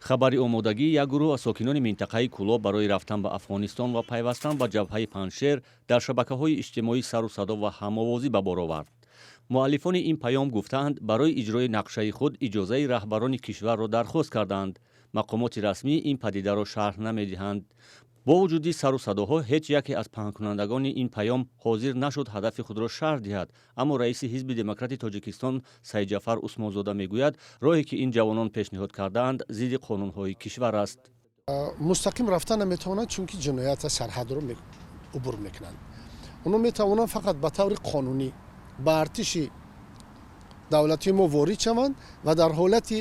Хабари омодагии як гурӯҳ аз сокинони минтақаи Кӯлоб барои рафтан ба Афғонистон ва пайвастан ба ҷабҳаи Панҷшер дар шабакаҳои иҷтимоӣ сару садо ва ҳамовозӣ ба бор овард. Муаллифони ин паём гуфтаанд, барои иҷрои нақшаи худ иҷозаи раҳбарони кишварро дархост кардаанд. Мақомоти расмӣ ин падидаро шарҳ намедиҳанд. Бо вуҷуди сару садоҳо, ҳеҷ яке аз паҳнкунандагони ин паём ҳозир нашуд ҳадафи худро шарҳ диҳад. Аммо раиси Ҳизби демократии Тоҷикистон Саидҷафар Усмонзода мегӯяд, роҳе ки ин ҷавонон пешниҳод кардаанд, зидди қонунҳои кишвар аст. Мустақим рафта наметавонанд, чунки ҷиноят, сарҳадро убур мекунанд. Онҳо метавонанд фақат ба таври қонунӣ ба артиши давлатии мо ворид шаванд ва дар ҳолати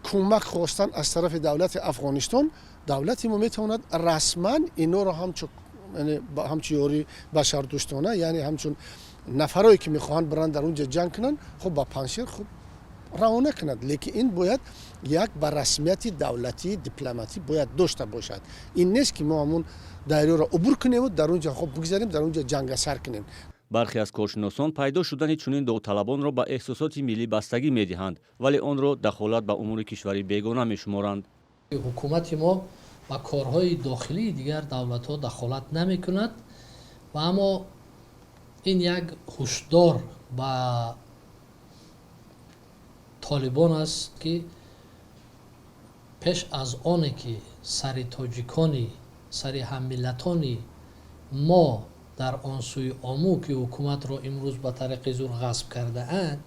кӯмак хостан аз тарафи давлати Афғонистон, давлати мо метавонад расман инҳоро ҳамчун ёрии башардӯстона, яъне ҳамчун нафарое ки мехоҳанд биранд, дар он ҷо ҷанг кунанд, хуб, ба Паншер хуб равона кунад. Лекин ин бояд як ба расмияти давлатии дипломатӣ бояд дошта бошад. Ин нест, ки мо ҳамун дарёро убур кунему дар он ҷо хуб бигзарем, дар он ҷо ҷанга сар кунем. Бархе аз коршиносон пайдо шудани чунин довталабонро ба эҳсосоти миллӣ бастагӣ медиҳанд, вале онро дахолат ба умури кишвари бегона мешуморанд. Ҳукумати мо ба корҳои дохилии дигар давлатҳо дахолат намекунад ва аммо ин як ҳушдор ба Толибон аст, ки пеш аз оне ки сари тоҷикони, сари ҳаммиллатони мо дар он сӯи Ому, ки ҳукуматро имрӯз ба тариқи зур ғасб кардаанд,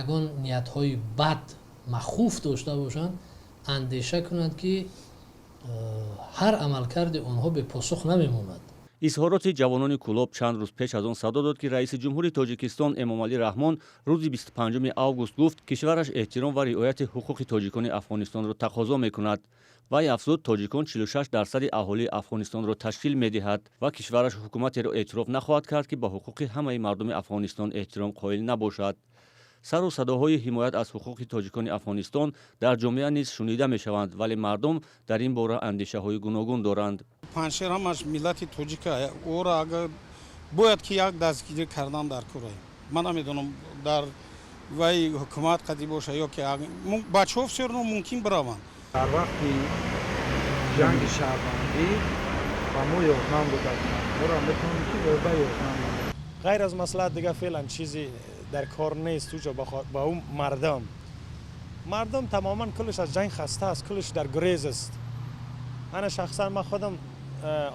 ягон ниятҳои бад махуф дошта бошанд, андеша кунанд, ки ҳар амалкарди онҳо бепосух намемонад. Изҳороти ҷавонони Кӯлоб чанд рӯз пеш аз он садо дод, ки раиси ҷумҳури Тоҷикистон Эмомалӣ Раҳмон рӯзи 25 август гуфт, кишвараш эҳтиром ва риояти ҳуқуқи тоҷикони Афғонистонро тақозо мекунад. Вай афзуд, тоҷикон 46 дарсади аҳолии Афғонистонро ташкил медиҳад ва кишвараш ҳукуматеро эътироф нахоҳад кард, ки ба ҳуқуқи ҳамаи мардуми Афғонистон эҳтиром қоил набошад. Сару садоҳои ҳимоят аз ҳуқуқи тоҷикони Афғонистон дар ҷомеа низ шунида мешаванд, вале мардум дар ин бора андешаҳои гуногун доранд. Паншер ҳамаш миллати тоҷика. Ора агар бояд ки як дастгирӣ кардан дар кора, ман намедонам, дар вай ҳукумат қадӣ боша ё ки бачаҳо всё равно мумкин бираванд. Дар вақти ҷанги шаҳрвандӣ ба мо ёрдам дода буданд, моро метавонем ки ба ёрдам. Ғайр аз маслиҳат дига феълан чизе дар кор нест. Уҷо ба ӯ мардум тамоман кулш аз ҷанг хаста аст, кулш дар гурез аст. Ана шахсан ман худам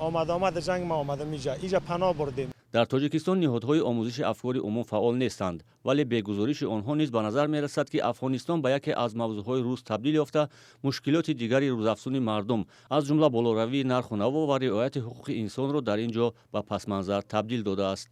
омада омада ҷанг ма омадам иҷа, иҷа паноҳ бурдем. Дар Тоҷикистон ниҳодҳои омӯзиши афкори умум фаъол нестанд, вале бегузориши онҳо низ ба назар мерасад, ки Афғонистон ба яке аз мавзӯъҳои рӯз табдил ёфта, мушкилоти дигари рӯзафзуни мардум, аз ҷумла болоравии нарху наво ва риояти ҳуқуқи инсонро дар ин ҷо ба пасманзар табдил додааст.